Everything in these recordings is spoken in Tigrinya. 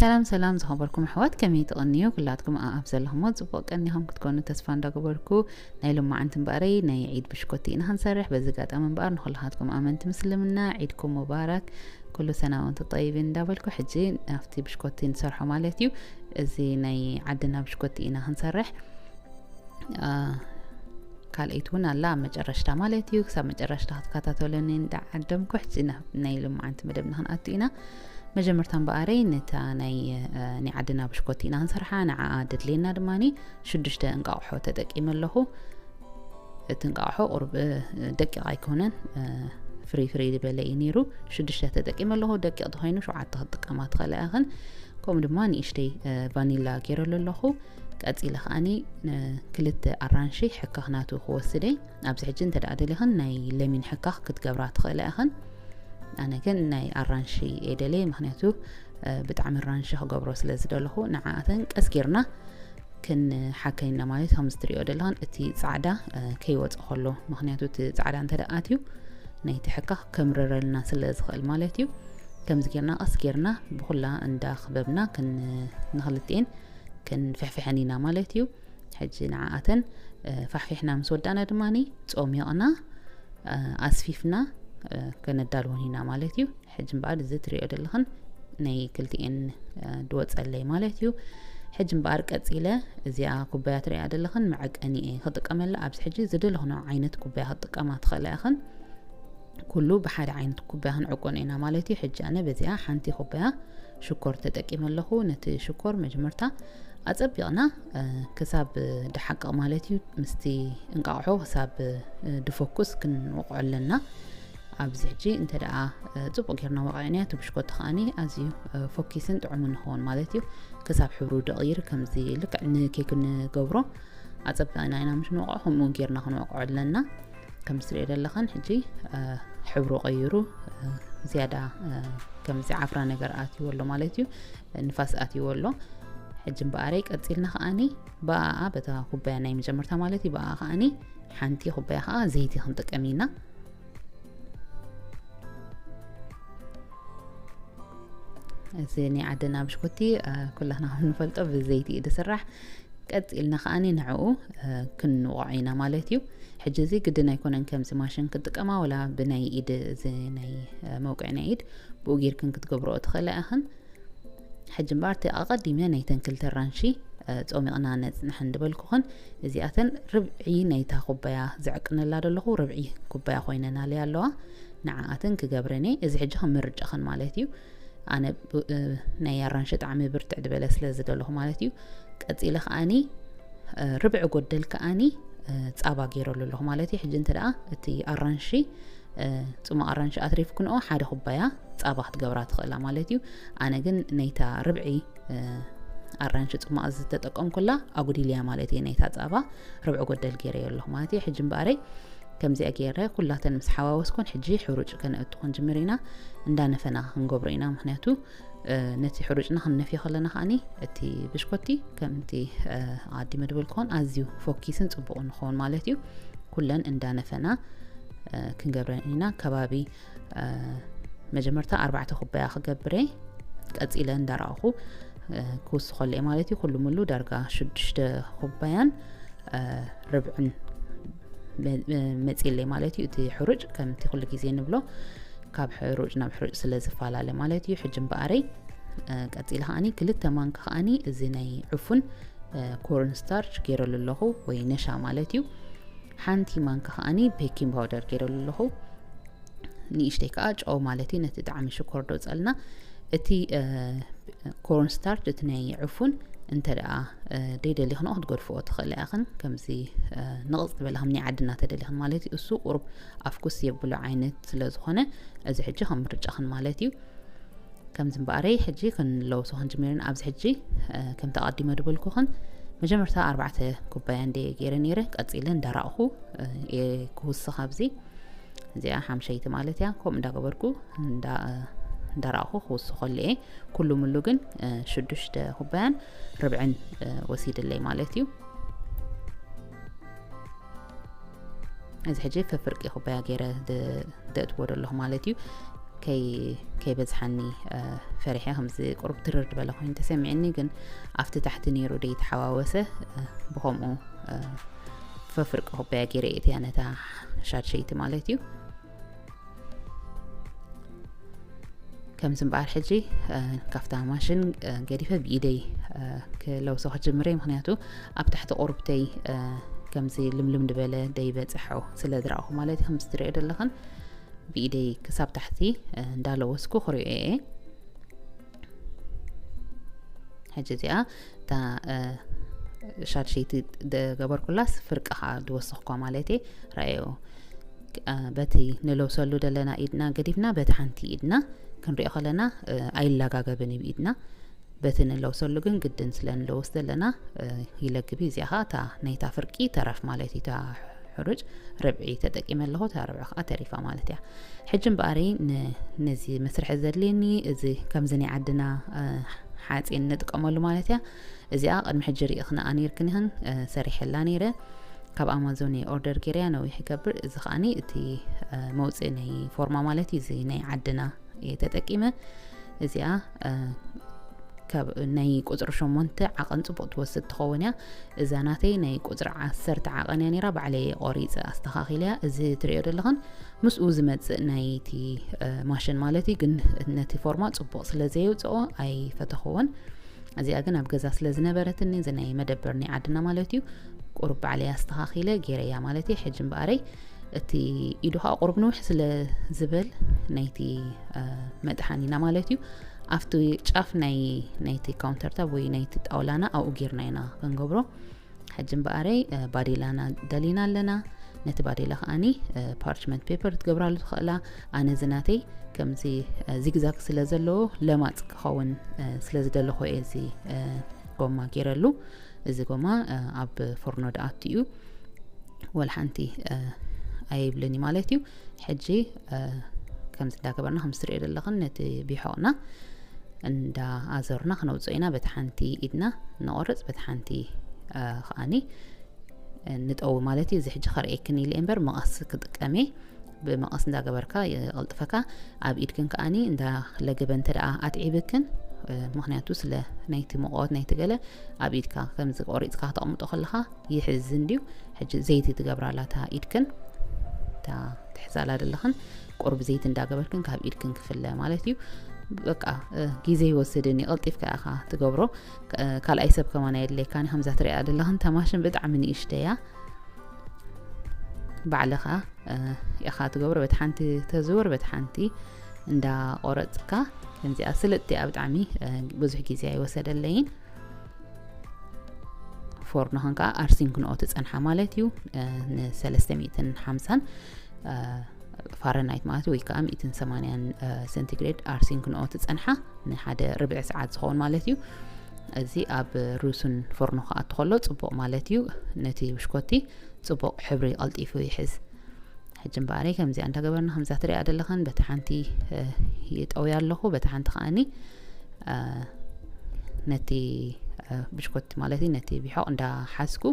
ሰላም ሰላም ዝኸበርኩም ኣሕዋት፣ ከመይ ትቕንዩ? ኩላትኩም ኣኣብ ዘለኹሞ ጽቡቕ ቀኒኹም ክትኮኑ ተስፋ እንዳገበርኩ፣ ናይ ሎማዓንቲ እምበኣረይ ናይ ዒድ ብሽኮቲ ኢና ክንሰርሕ። በዚ ኣጋጣሚ እምበኣር ንኹላትኩም ኣመንቲ ምስልምና ዒድኩም ሙባረክ፣ ኩሉ ሰና ወንቱም ጠይቢን እንዳበልኩ፣ ሕጂ ኣብቲ ብሽኮቲ ንሰርሖ ማለት እዩ። እዚ ናይ ዓድና ብሽኮቲ ኢና ክንሰርሕ። ካልኣይቲ እውን ኣላ ኣብ መጨረሽታ ማለት እዩ። ክሳብ መጨረሽታ ክትከታተሉኒ እንዳዓደምኩ፣ ሕጂ ናብ ናይ ሎማዓንቲ መደብና ክንኣቱ ኢና። መጀመርታ እምበኣረይ ነታ ናይ ናይ ዓድና ብሽኮቲ ኢና ክንሰርሓ። ንዓኣ ደድልየና ድማ ሽዱሽተ እንቃቑሖ ተጠቂመ ኣለኹ። እቲ እንቃቑሖ ቁሩብ ደቂቕ ኣይኮነን፣ ፍሪ ፍሪ ዝበለ እዩ ነይሩ። ሽዱሽተ ተጠቂመ ኣለኹ። ደቂቕ ተኾይኑ ሸውዓተ ክትጥቀማ ትኽእላ ኢኽን። ከምኡ ድማ ንእሽተይ ቫኒላ ገይረሉ ኣለኹ። ቀጺለ ከኣኒ ክልተ ኣራንሺ ሕካኽ ናቱ ክወስደ። ኣብዚ ሕጂ እንተ ደኣ ደሊኽን ናይ ለሚን ሕካኽ ክትገብራ ትኽእላ ኢኽን። ኣነ ግን ናይ ኣራንሺ እየ ደልየ፣ ምኽንያቱ ብጣዕሚ ኣራንሺ ክገብሮ ስለ ዝደለኹ፣ ንዓኣተን ቀስ ጌርና ክንሓከይና ማለት እዩ። ከምዚ ትሪኦ ዘለኽን እቲ ጻዕዳ ከይወጸ ከሎ፣ ምኽንያቱ እቲ ጻዕዳ እንተ ደኣ ኣትዩ ናይቲ ሕካኽ ከምርረልና ስለ ዝኽእል ማለት እዩ። ከምዚ ጌርና ቀስ ጌርና ብኹላ እንዳኽበብና ክን-፣ ንኽልቲኤን ክንፍሕፍሐን ኢና ማለት እዩ። ሕጂ ንዓኣተን ፋሕፊሕና ምስ ወዳእና ድማ ጾሚቕና ኣስፊፍና ከነዳልወን ኢና ማለት እዩ። ሕጂ እምበኣር እዚ ትሪኦ ዘለኽን ናይ ክልቲኤን ድወጸለይ ማለት እዩ። ሕጂ እምበኣር ቀጺለ እዚኣ ኩባያ ትሪኣ ዘለኽን መዐቀኒ እየ ክጥቀመላ። ኣብዚ ሕጂ ዝደለኽንኦ ዓይነት ኩባያ ክትጥቀማ ትኽእላ ኢኽን። ኩሉ ብሓደ ዓይነት ኩባያ ክንዕቆኖ ኢና ማለት እዩ። ሕጂ ኣነ በዚኣ ሓንቲ ኩባያ ሽኮር ተጠቂመ ኣለኹ። ነቲ ሽኮር መጀመርታ ኣጸቢቕና ክሳብ ድሓቅቕ ማለት እዩ፣ ምስቲ እንቃቑሖ ክሳብ ድፈኩስ ክንወቕዖ ኣለና። ኣብዚ ሕጂ እንተ ደኣ ጽቡቕ ጌርና ወቒዕናዮ፣ እቲ ብሽኮቲ ከኣኒ ኣዝዩ ፈኪስን ጥዑምን ይኸውን ማለት እዩ። ክሳብ ሕብሩ ድቕይር፣ ከምዚ ልክዕ ንኬክ ንገብሮ ኣጸቢቕና ኢና ምሽ ንወቕዖ፣ ከምኡ ጌርና ክንወቕዖ ኣለና። ከም ትሪኦ ዘለኽን ሕጂ ሕብሩ ቀይሩ፣ ዝያዳ ከምዚ ዓፍራ ነገር ኣትይዎ ኣሎ ማለት እዩ፣ ንፋስ ኣትይዎ ኣሎ። ሕጂ እምበኣረይ ቀጺልና ከኣኒ ብኣኣ፣ በታ ኩባያ ናይ መጀመርታ ማለት እዩ፣ ብኣኣ ከኣኒ ሓንቲ ኩባያ ከኣ ዘይቲ ክንጥቀም ኢና። እዚ ናይ ዓድና ብሽኮቲ ኩላትና ከም ንፈልጦ ብዘይቲ እዩ ዝስራሕ። ቀጺልና ከኣኒ ንዕኡ ክንውቕዖ ኢና ማለት እዩ። ሕጂ እዚ ግድን ኣይኮነን ከምዚ ማሽን ክትጥቀማ፣ ወላ ብናይ ኢድ፣ እዚ ናይ መውቅዒ ናይ ኢድ ብኡ ጌርክን ክትገብርኦ ትኽእላ ኢኽን። ሕጂ እምበኣር እቲ ኣቐዲመ ናይተን ክልተ ኣራንሺ ጾሚቕና ነጽንሐን ዝበልኩኽን፣ እዚኣተን ርብዒ ናይታ ኩባያ ዝዕቅነላ ዘለኹ ርብዒ ኩባያ ኮይነናለይ ኣለዋ። ንዓኣተን ክገብረን እየ። እዚ ሕጂ ከም ምርጫኽን ማለት እዩ። ኣነ ናይ ኣራንሺ ጣዕሚ ብርትዕ ዝበለ ስለ ዝደለኹ ማለት እዩ። ቀጺለ ከኣኒ ርብዒ ጎደል ከኣኒ ጻባ ገይረሉ ኣለኹ ማለት እዩ። ሕጂ እንተ ደኣ እቲ ኣራንሺ ጽማቕ ኣራንሺ ኣትሪፍክንኦ ሓደ ኩባያ ጻባ ክትገብራ ትኽእላ ማለት እዩ። ኣነ ግን ነይታ ርብዒ ኣራንሺ ጽማቕ ዝተጠቀምኩላ ኣጉዲልያ ማለት እዩ። ነይታ ጻባ ርብዒ ጎደል ገይረዮ ኣለኹ ማለት እዩ። ሕጂ እምበኣረይ ከምዚኣ ገይረ ኩላተን ምስ ሓዋወስኩን፣ ሕጂ ሕሩጭ ከነእቱ ክንጅምር ኢና። እንዳነፈና ክንገብሮ ኢና፣ ምኽንያቱ ነቲ ሕሩጭና ክንነፍዮ ከለና ከኣኒ እቲ ብሽኮቲ ከምቲ ኣቐዲመ ዝበልኩኹን ኣዝዩ ፈኪስን ጽቡቕን ንኸውን ማለት እዩ። ኩለን እንዳነፈና ክንገብረን ኢና። ከባቢ መጀመርታ ኣርባዕተ ኩባያ ክገብረ፣ ቀጺለ እንዳረኣኹ ክውስኸሉ እየ ማለት እዩ። ኩሉ ሙሉ ዳርጋ ሽዱሽተ ኩባያን ርብዕን መጺለይ ማለት እዩ። እቲ ሕሩጭ ከምቲ ኩሉ ግዜ ንብሎ ካብ ሕሩጭ ናብ ሕሩጭ ስለ ዝፈላለ ማለት እዩ። ሕጂ እምበኣረይ ቀጺለ ከኣኒ ክልተ ማንካ ከኣኒ እዚ ናይ ዕፉን ኮርን ስታርች ገይረሉ ኣለኹ፣ ወይ ነሻ ማለት እዩ። ሓንቲ ማንካ ከኣኒ ቤኪንግ ፓውደር ገይረሉ ኣለኹ። ንእሽተይ ከኣ ጨው ማለት እዩ፣ ነቲ ጣዕሚ ሽኮር ዶ ጸልና። እቲ ኮርን ስታርች፣ እቲ ናይ ዕፉን፣ እንተ ደኣ ደይደሊኽንኦ ክትገድፍኦ ትኽእላ ኢኽን። ከምዚ ንቕጽ ዝበለ ከም ናይ ዓድና ተደሊኽን ማለት እዩ። እሱ ቁሩብ ኣፍኩስ የብሎ ዓይነት ስለ ዝኾነ፣ እዚ ሕጂ ከም ምርጫኽን ማለት እዩ። ከምዚ እምበኣረይ ሕጂ ክንለውሶ ክንጅምርን ኣብዚ ሕጂ ከምቲ ኣቐዲመ ዝበልኩኽን መጀመርታ ኣርባዕተ ኩባያ እንደ ገይረ ነይረ፣ ቀጺለ እንዳራእኹ እየ ክውስኽ ኣብዚ። እዚኣ ሓምሸይቲ ማለት እያ። ከምኡ እንዳገበርኩ እንዳ-፣ እንዳራእኹ ክውስኸሉ እየ። ኩሉ ምሉ ግን ሽዱሽተ ኩባያን ርብዕን ወሲድለይ ማለት እዩ። እዚ ሕጂ ፈፍርቂ ኩባያ ገይረ ደ-፣ ደእትዎ ዘለኹ ማለት እዩ። ከይ ከይበዝሓኒ ፈሪሐ። ከምዚ ቁሩብ ትርር ዝበለ ኮይኑ ተሰሚዕኒ፣ ግን ኣብቲ ታሕቲ ነይሩ ደይተሓዋወሰ፣ ብኸምኡ ፈፍርቂ ኩባያ ገይረ እየ እቲያ ነታ ሻድሸይቲ ማለት እዩ። ከምዚ እምበኣር ሕጂ ካብታ ማሽን ገዲፈ ብኢደይ ክለውሶ ክጅምረ፣ ምክንያቱ ኣብ ታሕቲ ቁርብተይ ከምዚ ልምልም ዝበለ ደይበፅሖ ስለ ዝረኣኹ ማለት እዩ። ከምዚ ትሪኦ ዘለኽን ብኢደይ ክሳብ ታሕቲ እንዳለወስኩ ክሪኦ እየ። ሕጂ እዚኣ እታ ሻድሸይቲ ዝገበርኩላስ ፍርቂ ከዓ ዝወሰኽኳ ማለት እየ። ረኣዮ፣ በቲ ንለውሰሉ ዘለና ኢድና ገዲፍና በቲ ሓንቲ ኢድና ክንሪኦ ከለና ኣይላጋገብን እዩ ኢድና። በቲ ንለውሰሉ ግን ግድን ስለ ንለውስ ዘለና ይለግብ እዩ። እዚኣ ከዓ እታ ናይታ ፍርቂ ተረፍ ማለት እዩ። እታ ሕሩጭ ርብዒ ተጠቂመ ኣለኹ፣ እታ ርብዒ ከዓ ተሪፋ ማለት እያ። ሕጂ እምበኣሪ ነዚ መስርሒ ዘድልየኒ እዚ ከምዚ ናይ ዓድና ሓፂን ንጥቀመሉ ማለት እያ። እዚኣ ቅድሚ ሕጂ ርኢኽንኣ ነይርክን ኢኽን፣ ሰሪሐላ ነይረ። ካብ ኣማዞን እየ ኦርደር ገይረያ፣ ነዊሕ ይገብር። እዚ ከዓኒ እቲ መውፅኢ ናይ ፎርማ ማለት እዩ። እዚ ናይ ዓድና እየ ተጠቂመ። እዚኣ ካብ ናይ ቁፅሪ ሸሞንተ ዓቐን ፅቡቕ ትወስድ ትኸውን እያ። እዛ ናተይ ናይ ቁፅሪ ዓሰርተ ዓቐን እያ ነይራ፣ ባዕለይ ቆሪፀ ኣስተኻኺለ እያ። እዚ ትሪኦ ዘለኽን ምስኡ ዝመፅእ ናይቲ ማሽን ማለት እዩ። ግን ነቲ ፎርማ ፅቡቕ ስለ ዘየውፅኦ ኣይፈተኽዎን። እዚኣ ግን ኣብ ገዛ ስለ ዝነበረትኒ፣ እዚ ናይ መደበር ናይ ዓድና ማለት እዩ፣ ቁሩብ ባዕለይ ኣስተኻኺለ ገይረያ ማለት እዩ። ሕጂ እምበኣረይ እቲ ኢዱ ከዓ ቁሩብ ንውሕ ስለ ዝበል ናይቲ መጥሓኒና ማለት እዩ፣ ኣብቲ ጫፍ ናይ ናይቲ ካውንተርታፕ ወይ ናይቲ ጣውላና ኣብኡ ጌርና ኢና ክንገብሮ። ሕጂ እምበኣረይ ባዴላና ደሊና ኣለና። ነቲ ባዴላ ከዓኒ ፓርችመንት ፔፐር ትገብራሉ ትኽእላ። ኣነ እዚ ናተይ ከምዚ ዚግዛግ ስለ ዘለዎ ለማፅ ክኸውን ስለ ዝደለኹ እየ እዚ ጎማ ገይረሉ። እዚ ጎማ ኣብ ፎርኖ ድኣቱ እዩ፣ ወላ ሓንቲ ኣይብልን እዩ ማለት እዩ። ሕጂ ከምዚ እንዳገበርና ከም ትሪኦ ዘለኽን ነቲ ቢሖቕና እንዳ ኣዞርና ክነውፅኦ ኢና። በቲ ሓንቲ ኢድና ንቆርፅ፣ በቲ ሓንቲ ከዓኒ ንጠዊ ማለት እዩ። እዚ ሕጂ ከርእየክን ኢለ እምበር መቐስ ክጥቀም እየ። ብመቐስ እንዳገበርካ ይቕልጥፈካ። ኣብ ኢድክን ከዓኒ እንዳ ለገበ እንተ ደኣ ኣትዒብክን፣ ምክንያቱ ስለ ናይቲ ሙቐት ናይቲ ገለ ኣብ ኢድካ ከምዚ ቆሪፅካ ክተቕምጦ ከለኻ ይሕዝን ድዩ። ሕጂ ዘይቲ ትገብራላ እታ ኢድክን፣ እታ ትሕዛላ ዘለኽን ቁሩብ ዘይቲ እንዳገበርክን ካብ ኢድክን ክፍለ ማለት እዩ። በቃ ግዜ ይወስድን እዩ፣ ቀልጢፍካ ኢኻ ትገብሮ። ካልኣይ ሰብ ከማን ኣየድልየካን እዩ። ከምዛ ትሪኣ ዘለኽን እታ ማሽን ብጣዕሚ ንእሽተይ እያ። ባዕልኻ ኢኻ ትገብሮ። በቲ ሓንቲ ተዝውር፣ በቲ ሓንቲ እንዳቆረፅካ። ከምዚኣ ስልጥቲ እያ፣ ብጣዕሚ ብዙሕ ግዜ ኣይወሰደለይን። ፎርኖኽን ከዓ ኣርሲንክንኦ ትፀንሓ ማለት እዩ። ንሰለስተ ሚእትን ሓምሳን ፋረናይት ማለት ወይ ከዓ ሚእትን ሰማንያን ሴንቲግሬድ ኣርሲንክንኦ ትፀንሓ ንሓደ ርብዒ ሰዓት ዝኸውን ማለት እዩ። እዚ ኣብ ሩስን ፎርኖ ክኣቱ ከሎ ፅቡቕ ማለት እዩ። ነቲ ብሽኮቲ ፅቡቕ ሕብሪ ቀልጢፉ ይሕዝ። ሕጂ እምበኣረይ ከምዚኣ እንዳገበርና ከምዛ ትሪኣ ዘለኽን በቲ ሓንቲ ይጠውያ ኣለኹ፣ በቲ ሓንቲ ከዓኒ ነቲ ብሽኮቲ ማለት እዩ፣ ነቲ ቢሖቕ እንዳሓዝኩ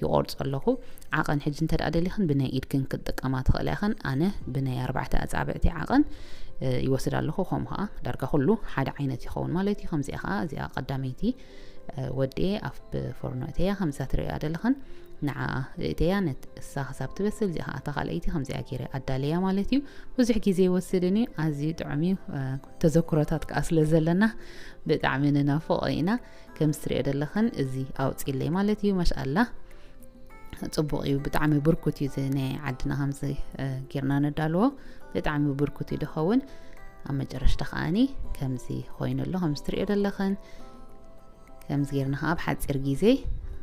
ይቆርጾ ኣለኹ። ዓቐን ሕጂ እንተ ደኣ ደሊኽን ብናይ ኢድክን ክትጥቀማ ትኽእላ ኢኽን። ኣነ ብናይ ኣርባዕተ ኣጻብዕቲ ዓቐን ይወስድ ኣለኹ። ከምኡ ኸዓ ዳርጋ ኩሉ ሓደ ዓይነት ይኸውን ማለት እዩ። ከምዚኣ ኸዓ እዚኣ ቀዳመይቲ ወዲኤ ኣብ ፎርኖ እተያ ከምዛ ትሪኣ ዘለኽን ንዓ እተያ ነት እሳ ክሳብ ትበስል፣ እዚኣ ኸዓ እታ ካልኣይቲ ከምዚኣ ገይረ ኣዳለያ ማለት እዩ። ብዙሕ ግዜ ይወስድን እዩ። ኣዝዩ ጥዑም እዩ። ተዘክሮታት ከኣ ስለ ዘለና ብጣዕሚ ንናፍቆ ኢና። ከም ትሪኦ ዘለኽን እዚ ኣውፂለይ ማለት እዩ። ማሻኣላ ጽቡቕ እዩ። ብጣዕሚ ብርኩት እዩ። እዚ ናይ ዓድና ከምዚ ጌርና ነዳልዎ ብጣዕሚ ብርኩት እዩ ዝኸውን። ኣብ መጨረሽታ ከዓኒ ከምዚ ኮይኑ ኣሎ፣ ከምዚ ትሪኦ ዘለኽን ከምዚ ጌርና ከዓ ኣብ ሓፂር ግዜ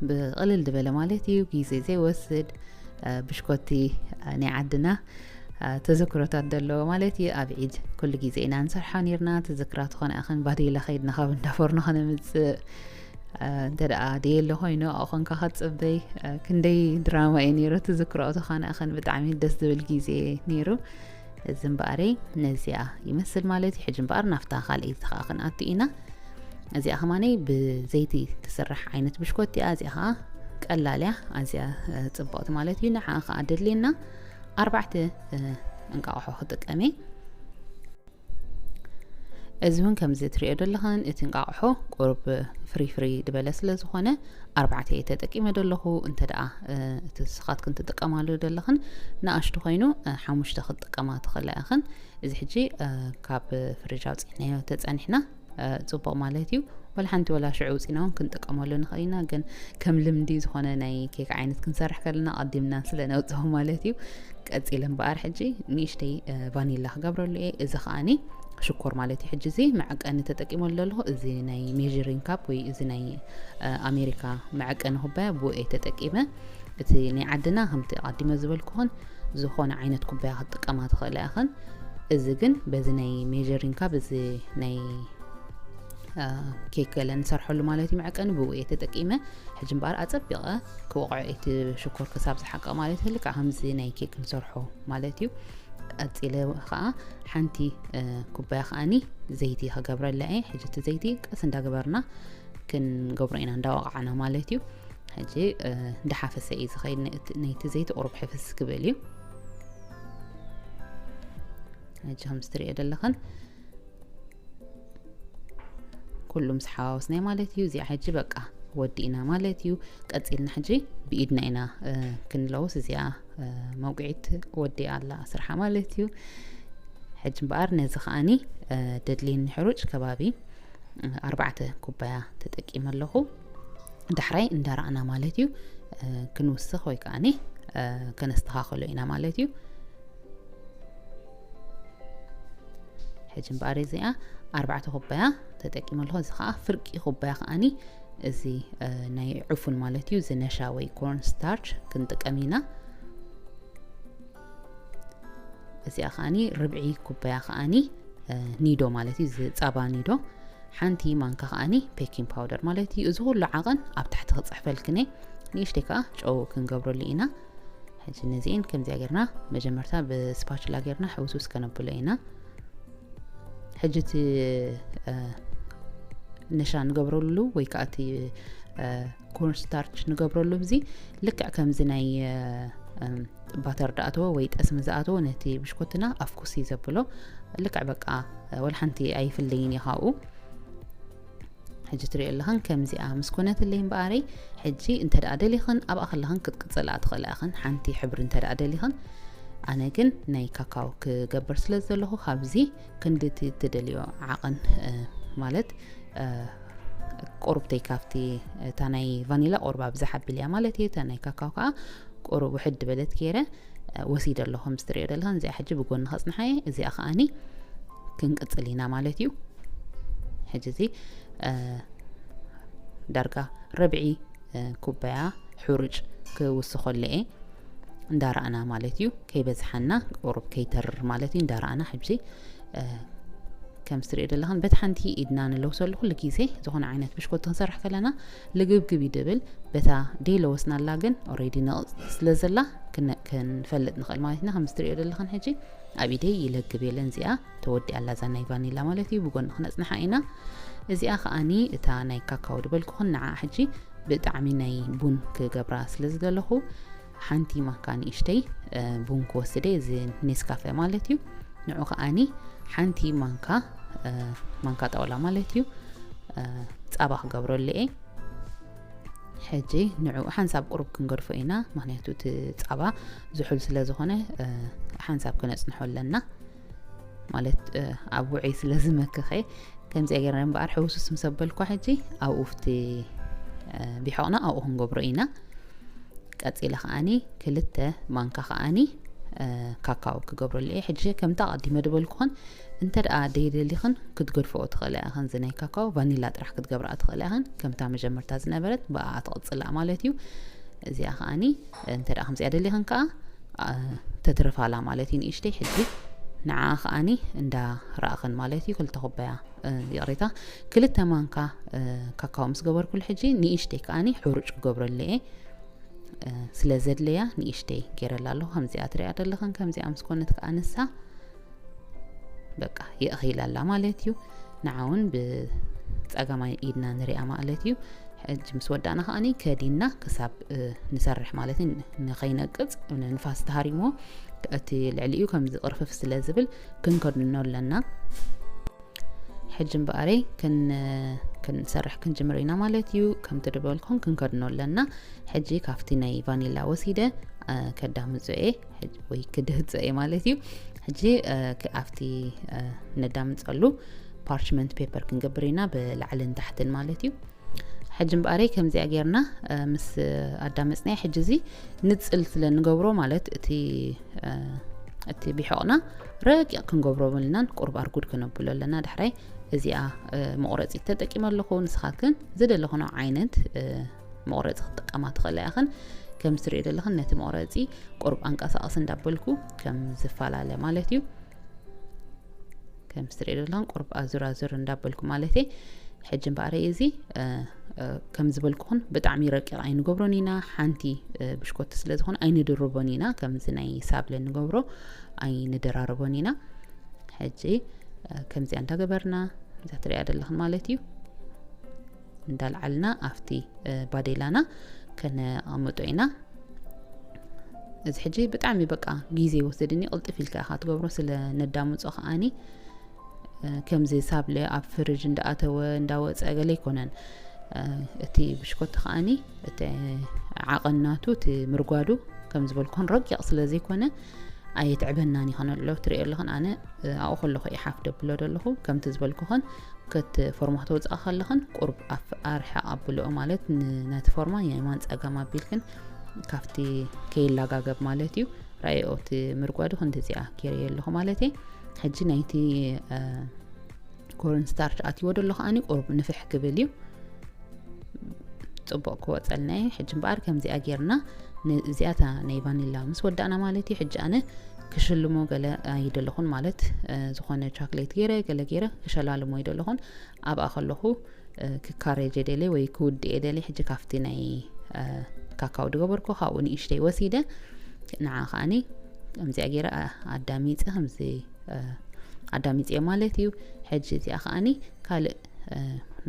ብቕልል ዝበለ ማለት እዩ፣ ግዜ ዘይወስድ ብሽኮቲ ናይ ዓድና ተዘክሮታት ዘለዎ ማለት እዩ። ኣብ ዒድ ኩሉ ግዜ ኢና ንሰርሖ ነይርና። ትዝክራ ትኾነ ኣኽን ባዴላ ከይድና ካብ እንዳፎርኖ ከነምፅእ እንተ ደኣ ደየለ ኮይኑ ኣብኡ ኮንካ ክትፅበይ ክንደይ ድራማ እዩ ነይሩ። ትዝክሮ ትኾነ ኣኽን ብጣዕሚ ደስ ዝብል ግዜ ነይሩ። እዚ እምበኣረይ ነዚኣ ይመስል ማለት እዩ። ሕጂ እምበኣር ናብታ ካልኣይቲ ከዓ ክንኣቱ ኢና። እዚኣ ከማነይ ብዘይቲ ትስራሕ ዓይነት ብሽኮቲ እያ። እዚኣ ከዓ ቀላል እያ፣ ኣዝያ ጽብቕቲ ማለት እዩ። ንዓ ከዓ ደድልየና ኣርባዕተ እንቃቑሖ ክጥቀም እየ። እዚ እውን ከምዚ ትሪኦ ዘለኽን እቲ እንቃቕሖ ቁሩብ ፍሪ ፍሪ ዝበለ ስለ ዝኾነ ኣርባዕተ እየ ተጠቂመ ዘለኹ። እንተ ደኣ እቲ ስኻትክን ትጥቀማሉ ዘለኽን ንኣሽቱ ኮይኑ ሓሙሽተ ክትጥቀማ ትኽእላ ኢኽን። እዚ ሕጂ ካብ ፍርጅ ኣውፂእናዮ ተፀኒሕና ፅቡቕ ማለት እዩ። ወላ ሓንቲ ወላ ሽዑ ውፂና እውን ክንጥቀመሉ ንኽእል ኢና፣ ግን ከም ልምዲ ዝኾነ ናይ ኬክ ዓይነት ክንሰርሕ ከለና ኣቐዲምና ስለ ነውፅኦ ማለት እዩ። ቀፂለ እምበኣር ሕጂ ንእሽተይ ቫኒላ ክገብረሉ እየ። እዚ ከዓኒ ሽኮር ማለት እዩ። ሕጂ እዚ መዐቀኒ ተጠቂመሉ ኣለኹ። እዚ ናይ ሜዥሪንግ ካፕ ወይ እዚ ናይ ኣሜሪካ መዐቀኒ ኩባያ ብኡ እየ ተጠቂመ። እቲ ናይ ዓድና ከምቲ ኣቐዲመ ዝበልኩኹን ዝኾነ ዓይነት ኩባያ ክትጥቀማ ትኽእላ ኢኽን። እዚ ግን በዚ ናይ ሜዥሪንግ ካፕ እዚ ናይ ኬክ ገለ ንሰርሐሉ ማለት እዩ። መዐቀኒ ብኡ እየ ተጠቂመ። ሕጂ እምበኣር ኣጸቢቐ ክወቕዖ እቲ ሽኮር ክሳብ ዝሓቀ ማለት እዩ። ልክዕ ከምዚ ናይ ኬክ ንሰርሖ ማለት እዩ። ቀጺለ ከዓ ሓንቲ ኩባያ ከዓኒ ዘይቲ ክገብረላ እየ። ሕጂ እቲ ዘይቲ ቀስ እንዳገበርና ክንገብሮ ኢና እንዳወቃዕና ማለት እዩ። ሕጂ እንዳሓፈሰ እዩ ዝኸይድ። ናይቲ ዘይቲ ቁሩብ ሕፍስ ክብል እዩ። ሕጂ ከም ዝትሪኦ ዘለኽን ኩሉ ምስ ሓዋወስናይ ማለት እዩ። እዚኣ ሕጂ በቃ ወዲእና ማለት እዩ። ቀፂልና ሕጂ ብኢድና ኢና ክንለውስ። እዚኣ መውቅዒት ወዲኣ ኣላ ስርሓ ማለት እዩ። ሕጂ እምበኣር ነዚ ከዓኒ ደድልየኒ ሕሩጭ ከባቢ ኣርባዕተ ኩባያ ተጠቂመ ኣለኹ። ዳሕራይ እንዳረኣና ማለት እዩ ክንውስኽ ወይ ከዓኒ ከነስተኻኸሎ ኢና ማለት እዩ። ሕጂ እምበኣር እዚኣ ኣርባዕተ ኩባያ ተጠቂመ ኣለኹ። እዚ ከዓ ፍርቂ ኩባያ ከዓኒ እዚ ናይ ዕፉን ማለት እዩ፣ እዚ ነሻ ወይ ኮርን ስታርች ክንጥቀም ኢና። እዚኣ ከዓኒ ርብዒ ኩባያ ከዓኒ ኒዶ ማለት እዩ፣ እዚ ፃባ ኒዶ። ሓንቲ ማንካ ከዓኒ ቤኪንግ ፓውደር ማለት እዩ። እዚ ኩሉ ዓቐን ኣብ ታሕቲ ክፅሕፈልክን እየ። ንእሽተይ ከዓ ጨው ክንገብረሉ ኢና። ሕጂ ነዚኤን ከምዚኣ ጌርና መጀመርታ ብስፓችላ ጌርና ሕውስውስ ከነብሎ ኢና። ሕጂ እቲ ነሻ ንገብረሉ ወይ ከዓ እቲ ኮርን ስታርች ንገብረሉ እዚ ልክዕ ከምዚ ናይ ባተር ዝኣተወ ወይ ጠስሚ ዝኣተወ ነቲ ብሽኮትና ኣፍኩስ እዩ ዘብሎ። ልክዕ በቃ ወላ ሓንቲ ኣይፍለይን እዩ ካብኡ። ሕጂ ትሪኦ ኣለኽን ከምዚኣ ምስ ኮነትለይ እምበኣረይ። ሕጂ እንተ ደኣ ደሊኽን ኣብኣ ከለኽን ክትቅጽላ ትኽእላ ኢኽን፣ ሓንቲ ሕብሪ እንተ ደኣ ደሊኽን። ኣነ ግን ናይ ካካው ክገብር ስለ ዘለኹ ካብዚ ክንድቲ ትደልዮ ዓቐን ማለት ቁሩብተይ ካብቲ እታ ናይ ቫኒላ ቁሩብ ኣብዝሓ ኣቢልያ ማለት እዩ። እታ ናይ ካካው ከዓ ቁሩብ ውሕድ በለት ገይረ ወሲደ ኣለኹ። ምስ ትሪኦ ዘለኽን እዚኣ ሕጂ ብጎኒ ከጽንሓ እየ። እዚኣ ከዓኒ ክንቅጽል ኢና ማለት እዩ። ሕጂ እዚ ዳርጋ ረብዒ ኩባያ ሕሩጭ ክውስኸሉ እየ። እንዳረኣና ማለት እዩ፣ ከይበዝሓና ቁሩብ ከይተርር ማለት እዩ። እንዳረኣና ሕጂ ከም ትሪኦ ዘለኽን በቲ ሓንቲ ኢድና ንለውሰሉ። ኩሉ ግዜ ዝኾነ ዓይነት ብሽኮቲ ክንሰርሕ ከለና ልግብግብ እዩ ድብል። በታ ደይለወስናላ ግን ኦሬዲ ነቕጽ ስለ ዘላ ክንፈልጥ ንኽእል ማለት ኢና። ከም ትሪኦ ዘለኽን ሕጂ ኣብ ኢደይ ይለግብ የለን። እዚኣ ተወዲኣ ኣላ እዛ ናይ ቫኒላ ማለት እዩ። ብጎኒ ክነጽንሓ ኢና። እዚኣ ከዓኒ እታ ናይ ካካው ድበልኩኽን ንዓ ሕጂ ብጣዕሚ ናይ ቡን ክገብራ ስለ ዝደለኹ ሓንቲ ማካ ንእሽተይ ቡን ክወስደ፣ እዚ ኔስካፈ ማለት እዩ። ንዑ ከዓኒ ሓንቲ ማንካ ማንካ ጣውላ ማለት እዩ ፃባ ክገብረሉ እየ። ሕጂ ንዑ ሓንሳብ ቁሩብ ክንገድፎ ኢና፣ ምክንያቱ እቲ ፃባ ዝሑል ስለ ዝኾነ ሓንሳብ ክነፅንሖ ኣለና። ማለት ኣብ ውዑይ ስለ ዝመክኸ ከምዚኣ ጌርና እምበኣር ሕውስውስ ምስ ኣበልኳ ሕጂ ኣብኡ ፍቲ ቢሖቕና ኣብኡ ክንገብሮ ኢና። ቀጺለ ከዓኒ ክልተ ማንካ ከዓኒ ካካው ክገብረሉ እየ። ሕጂ ከምታ ኣቐዲመ ዝበልኩኽን እንተ ደኣ ደይደሊኽን ክትገድፍኦ ትኽእላ ኢኽን። እዚ ናይ ካካው ቫኒላ ጥራሕ ክትገብርኣ ትኽእላ ኢኽን። ከምታ መጀመርታ ዝነበረት ብኣኣ ትቕጽላ ማለት እዩ። እዚኣ ከዓኒ እንተ ደኣ ከምዚኣ ደሊኽን ከኣ ተትርፋላ ማለት እዩ ንእሽተይ። ሕጂ ንዓ ከዓኒ እንዳ ረኣኽን ማለት እዩ ክልተ ኩባያ ይቕሬታ ክልተ ማንካ ካካው ምስ ገበርኩሉ ሕጂ ንእሽተይ ከዓኒ ሕሩጭ ክገብረሉ እየ። ስለ ዘድለያ ንእሽተይ ገይረላ ኣለኹ። ከምዚኣ ትሪኣ ዘለኽን ከምዚኣ ምስ ኮነት ከኣ ንሳ በቃ የእኺላ ኣላ ማለት እዩ። ንዓ እውን ብጸጋማይ ኢድና ንሪኣ ማለት እዩ። ሕጂ ምስ ወዳእና ከዓኒ ከዲና ክሳብ ንሰርሕ ማለት እዩ። ንኸይነቅጽ ንፋስ ተሃሪሞ እቲ ልዕሊኡ ከምዚ ቅርፍፍ ስለ ዝብል ክንከድኖ ኣለና። ሕጂ እምበኣረይ ክን-፣ ክንሰርሕ ክንጅምር ኢና ማለት እዩ። ከምቲ ዝበልኩም ክንከድኖ ኣለና። ሕጂ ካብቲ ናይ ቫኒላ ወሲደ፣ እ፣ ከዳምጾ እየ፣ ሕጂ ወይ ክድህጾ እየ ማለት እዩ። ሕጂ፣ እ፣ ክ-፣ ኣብቲ፣ እ፣ ነዳምጸሉ ፓርችመንት ፔፐር ክንገብር ኢና፣ ብላዕልን ታሕትን ማለት እዩ። ሕጂ እምበኣረይ ከምዚኣ ጌርና፣ እ፣ ምስ ኣዳመጽናዮ፣ ሕጂ እዚ ንጽል ስለ ንገብሮ፣ ማለት እቲ፣ እ፣ እቲ ቢሖቕና ረቂቕ ክንገብሮ የብልናን፣ ቁሩብ ኣርጉድ ከነብሎ ኣለና። ዳሕራይ እዚኣ፣ እ፣ መቑረጺት ተጠቂመ ኣለኹ። ንስኻትክን ዝደለኽንኦ ዓይነት፣ እ፣ መቑረጺ ክትጥቀማ ትኽእላ ኢኽን። ከም ትሪኦ ዘለኽን ነቲ መቑረጺ ቁሩብ ኣንቀሳቕስ እንዳበልኩ ከም ዝፈላለ ማለት እዩ። ከም ትሪኦ ዘለኽን ቁሩብ ኣዙር ኣዙር እንዳበልኩ ማለት እየ። ሕጂ እምበኣረይ እዚ፣ እ፣ እ፣ ከም ዝበልኩኽን ብጣዕሚ ረቂቕ ኣይንገብሮን ኢና። ሓንቲ፣ እ፣ ብሽኮቲ ስለ ዝኾነ ኣይንድርቦን ኢና። ከምዚ ናይ ሳብለ ንገብሮ ኣይንደራርቦን ኢና። ሕጂ፣ እ፣ ከምዚኣ እንዳገበርና፣ እዛ ትሪኣ ዘለኽን ማለት እዩ፣ እንዳልዓልና ኣብቲ፣ እ፣ ባዴላና ከነቐምጦ ኢና። እዚ ሕጂ ብጣዕሚ በቃ ግዜ ይወስድኒ፣ ቅልጥፍ ኢልካ ኢኻ ትገብሮ። ስለ ነዳምጾ ከኣኒ፣ እ፣ ከምዚ ሳብለ ኣብ ፍርጅ እንዳኣተወ እንዳወጸ ገለ ኣይኮነን። እ፣ እቲ ብሽኮቲ ከኣኒ፣ እቲ ዓቐን ናቱ፣ እቲ ምርጓዱ ከም ዝበልኩን ረቂቕ ስለ ዘይኮነ ኣየትዕበናን እዩ። ከነልዕሎ ትሪኦ ኣለኽን፣ ኣነ፣ እ፣ ኣብኡ ከለኹ እየ ሓፍ ደብሎ ዘለኹ። ከምቲ ዝበልኩኽን፣ ከት ፎርማ ተውፅኣ ከለኽን ቁርብ ኣፍ-፣ ኣርሕቕ ኣብልኦ ማለት ን-፣ ነቲ ፎርማ የማን ፀጋም ኣቢልክን ካብቲ ከይላጋገብ ማለት እዩ። ራእዮ እቲ ምርጓዱ ክንዲ እዚኣ ገይረዮ ኣለኹ ማለት እየ። ሕጂ ናይቲ፣ እ፣ ኮርን ስታርች ኣትይዎ ደሎ ከኣኒ ቁርብ ንፍሕ ክብል እዩ። ጽቡቕ ክወጸልና እዩ። ሕጂ እምበኣር ከምዚኣ ጌርና ን-፣ እዚኣታ ናይ ቫኒላ ምስ ወዳእና ማለት እዩ። ሕጂ ኣነ ክሽልሞ ገለ ኣይደለኹን ማለት፣ እ፣ ዝኾነ ቻክሌት ገይረ ገለ ገይረ ክሸላልሞ ኣይደለኹን። ኣብኣ ከለኹ፣ እ፣ ክካረጀ ደልየ ወይ ክውድእ እየ ደልየ። ሕጂ ካብቲ ናይ፣ እ፣ ካካው ዝገበርኩ ካብኡ ንእሽተይ ወሲደ ንዓ ከኣኒ ከምዚኣ ገይረ፣ እ፣ ኣዳሚፀ ከምዚ፣ እ፣ ኣዳሚፀ ማለት እዩ። ሕጂ እዚኣ ከኣኒ ካልእ፣ እ፣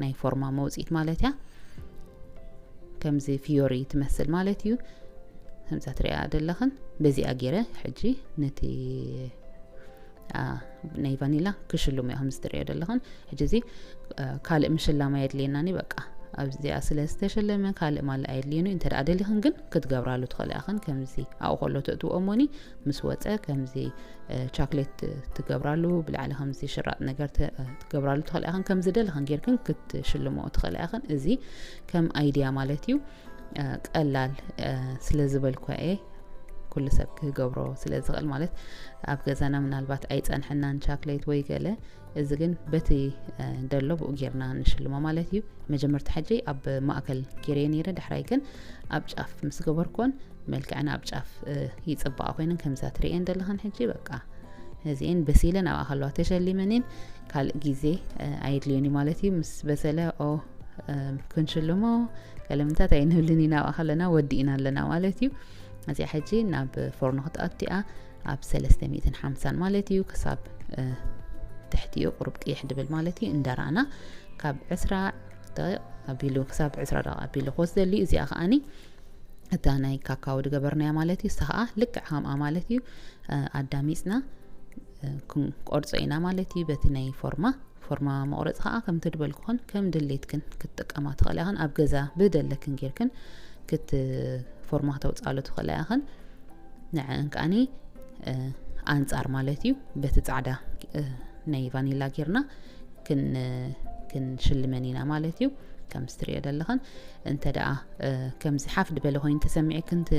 ናይ ፎርማ መውፅኢት ማለት እያ። ከምዚ ፊዮሪ ትመስል ማለት እዩ። ከምዛ ትሪኣ ዘለኽን በዚኣ ገይረ ሕጂ ነቲ፣ አ፣ ናይ ቫኒላ ክሽልሙ እያ ከምዚ ትሪኦ ዘለኽን። ሕጂ እዚ፣ አ፣ ካልእ ምሽላም ኣየድልየናኒ፣ በቃ ኣብዚኣ ስለ ዝተሸለመ ካልእ ማልእ ኣየድልየኒ። እንተ ደኣ ደሊኽን ግን ክትገብራሉ ትኽእላ ኢኽን። ከምዚ ኣብኡ ከሎ ተእትውኦ እሞኒ ምስ ወጸ ከምዚ፣ እ፣ ቻክሌት ትገብራሉ፣ ብላዕሊ ከምዚ ሽራጥ ነገር ተ-፣ ትገብራሉ ትኽእላ ኢኽን። ከምዚ ደለኽን ጌርክን ክትሽልምኦ ትኽእላ ኢኽን። እዚ ከም ኣይድያ ማለት እዩ። እ፣ ቀላል፣ እ፣ ስለ ዝበልኩ እየ፣ ኩሉ ሰብ ክገብሮ ስለ ዝኽእል ማለት ኣብ ገዛና ምናልባት ኣይጸንሐናን ቻክሌት ወይ ገለ፣ እዚ ግን በቲ፣ እ፣ ደሎ ብኡ ጌርና ንሽልሞ ማለት እዩ። መጀመርታ ሕጂ ኣብ ማእከል ጌረዮ ነይረ፣ ዳሕራይ ግን ኣብ ጫፍ ምስ ገበርኩወን መልክዐን ኣብ ጫፍ፣ እ፣ ይጽባኣ ኮይነን ከምዛ ትርእየን ዘለኽን። ሕጂ በቃ እዚኤን በሲለን ኣብኣ ከለዋ ተሸሊመን እየን። ካልእ ግዜ፣ እ፣ ኣየድልዮን እዩ ማለት እዩ። ምስ በሰለ፣ ኦ፣ እ፣ ክንሽልሞ ገለምንታት ኣይንብልን ኢና፣ ኣብኣ ከለና ወዲእና ኣለና ማለት እዩ። እዚኣ ሕጂ ናብ ፎርኖ ክትኣቱ እያ ኣብ ሰለስተ ሚእትን ሓምሳን ማለት እዩ። ክሳብ፣ እ፣ ትሕቲኡ ቁሩብ ቅይሕ ድብል ማለት እዩ። እንዳረኣና ካብ ዕስራ ደቂቕ ኣቢሉ ክሳብ ዕስራ ደቂቕ ኣቢሉ ክወስደሉ እዩ። እዚኣ ከኣኒ እታ ናይ ካካዎ ዝገበርናያ ማለት እዩ። እሳ ኸዓ ልክዕ ከምኣ ማለት እዩ። እ፣ ኣዳሚፅና፣ እ፣ ክንቆርጾ ኢና ማለት እዩ በቲ ናይ ፎርማ። ፎርማ መቑረፂ ኸዓ ከምቲ ዝበልኩኽን ከም ድሌትክን ክትጥቀማ ትኽእላ ኢኽን። ኣብ ገዛ ብደለክን ጌርክን ክት-፣ ፎርማ ክተውፅኣሉ ትኽእላ ኢኽን። ንዐን ከዓኒ፣ እ፣ ኣንፃር ማለት እዩ በቲ ፃዕዳ፣ እ፣ ናይ ቫኒላ ጌርና ክን-፣ ክንሽልመን ኢና ማለት እዩ። ከምዚ ትሪኦ ዘለኽን እንተ ደኣ፣ እ፣ ከምዚ ሓፍ ዝበለ ኮይኑ ተሰሚዕክን እቲ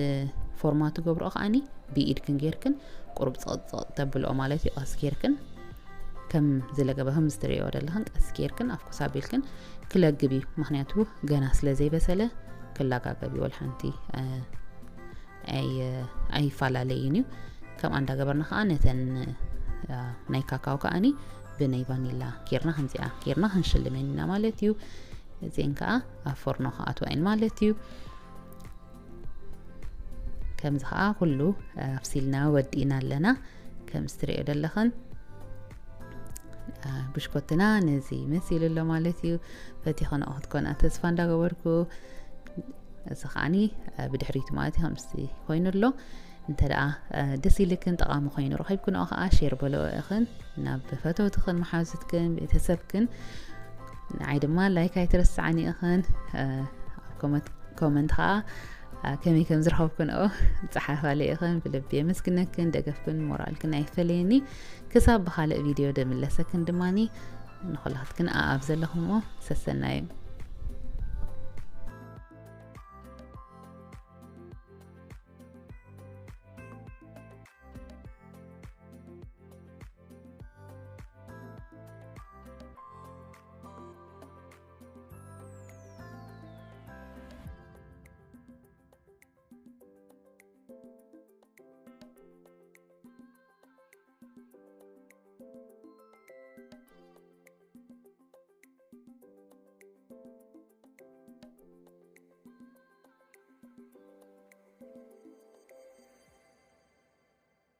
ፎርማ ትገብርኦ ከዓኒ ብኢድክን ጌርክን ቁሩብ ጸቕጸቕ ተብልኦ ማለት እዩ። ቀስ ጌርክን ከም ዝለገበ ከም ዝትሪኦ ዘለኽን ቀስ ጌርክን ኣፍኩስ ኣቢልክን ክለግብ እዩ። ምኽንያቱ ገና ስለ ዘይበሰለ ክለጋገብ እዩ። ወላ ሓንቲ፣ እ፣ ኣይ-፣ ኣይፈላለይን እዩ። ከምኣ እንዳገበርና ከዓ ነተን፣ እ፣ ናይ ካካው ከዓኒ ብናይ ቫኒላ ጌርና ከምዚኣ ጌርና ክንሽልመን ኢና ማለት እዩ። እዚአን ከዓ ኣብ ፎርኖ ክኣትዋ እየን ማለት እዩ። ከምዚ ከዓ ኩሉ ኣብሲልና ወዲእና ኣለና። ከምዚ ትሪኦ ዘለኽን፣ አ፣ ብሽኮትና ነዚ መሲሉ ኣሎ ማለት እዩ። ፈቲኽንኦ ክትኮና ተስፋ እንዳገበርኩ፣ እዚ ከዓኒ፣ አ፣ ብድሕሪቱ ማለት እዩ ከምዚ ኮይኑ ኣሎ። እንተ ደኣ ደስ ኢልክን ጠቓሚ ኮይኑ ረኺብክንኦ ከዓ ሼር በልኦ ኢኽን ናብ ፈተውትኽን መሓዙትክን ቤተሰብክን። ንዓይ ድማ ላይክ ኣይትረስዓኒ ኢኽን። ኣብ ኮመንት ከዓ ከመይ ከም ዝረኸብክንኦ ጸሓፋለ ኢኽን። ብልቢ የመስግነክን። ደገፍክን ሞራልክን ኣይፈለየኒ። ክሳብ ብኻልእ ቪድዮ ደምለሰክን ድማኒ ንኹላትክን ኣብ ዘለኹምዎ ሰሰናዩ።